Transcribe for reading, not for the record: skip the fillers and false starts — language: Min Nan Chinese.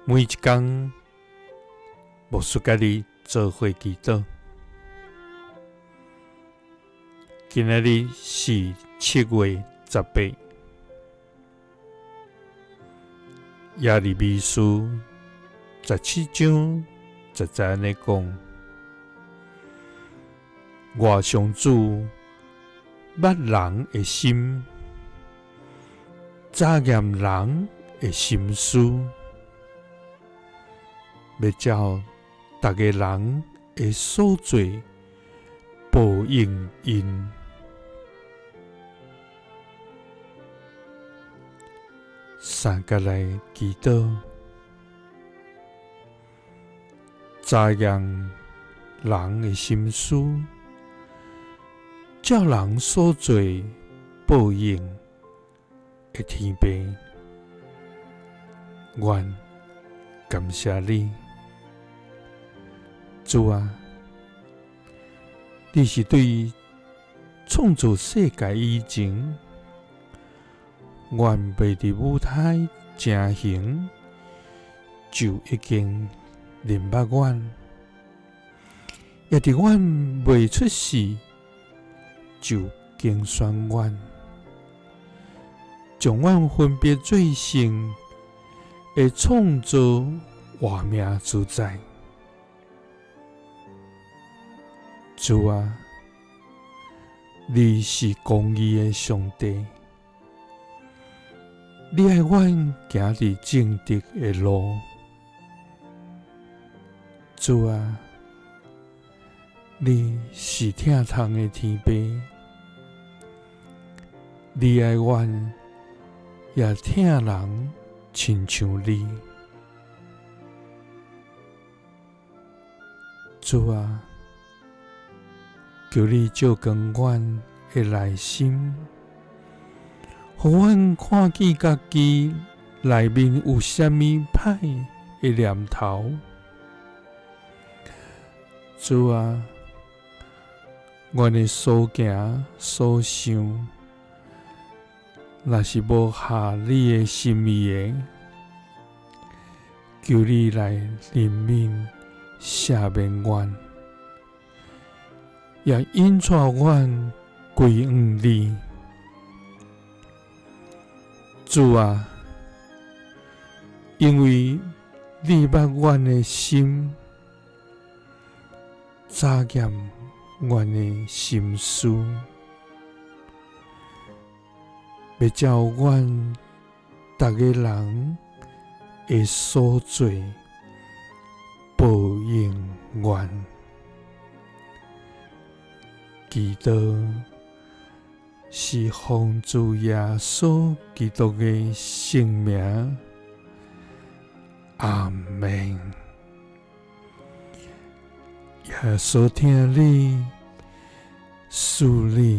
每一工，牧師佮你做伙祈禱。今仔日是7月18，耶利米書17章10節按呢講：我上主捌人的心，查驗人的心思。欲照逐个人的所做報應𪜶。三佮來祈禱，查驗人的心思，照人所做報應的天父，阮感謝你，主啊，你是對創造世界以前，阮未佇母胎成形，就已經認捌阮，也佇阮未出世就揀選阮，將阮分別做聖的創造活命之哉。主啊，你是公義的上帝，你愛阮行佇正直的路。主啊，你是疼痛的天父，你愛阮也疼人親像你。主啊，求你照光阮的內心，予阮看見家己內面有啥物歹的念頭。主啊，阮的所行所想，若是無合你的心意的，求你來憐憫赦免阮，也引帶阮歸向你。主啊，因為你捌阮的心，查驗阮的心思，欲照阮逐个人的所做報應阮。祈禱是奉主耶穌基督的聖名，阿們。耶穌疼你，賜你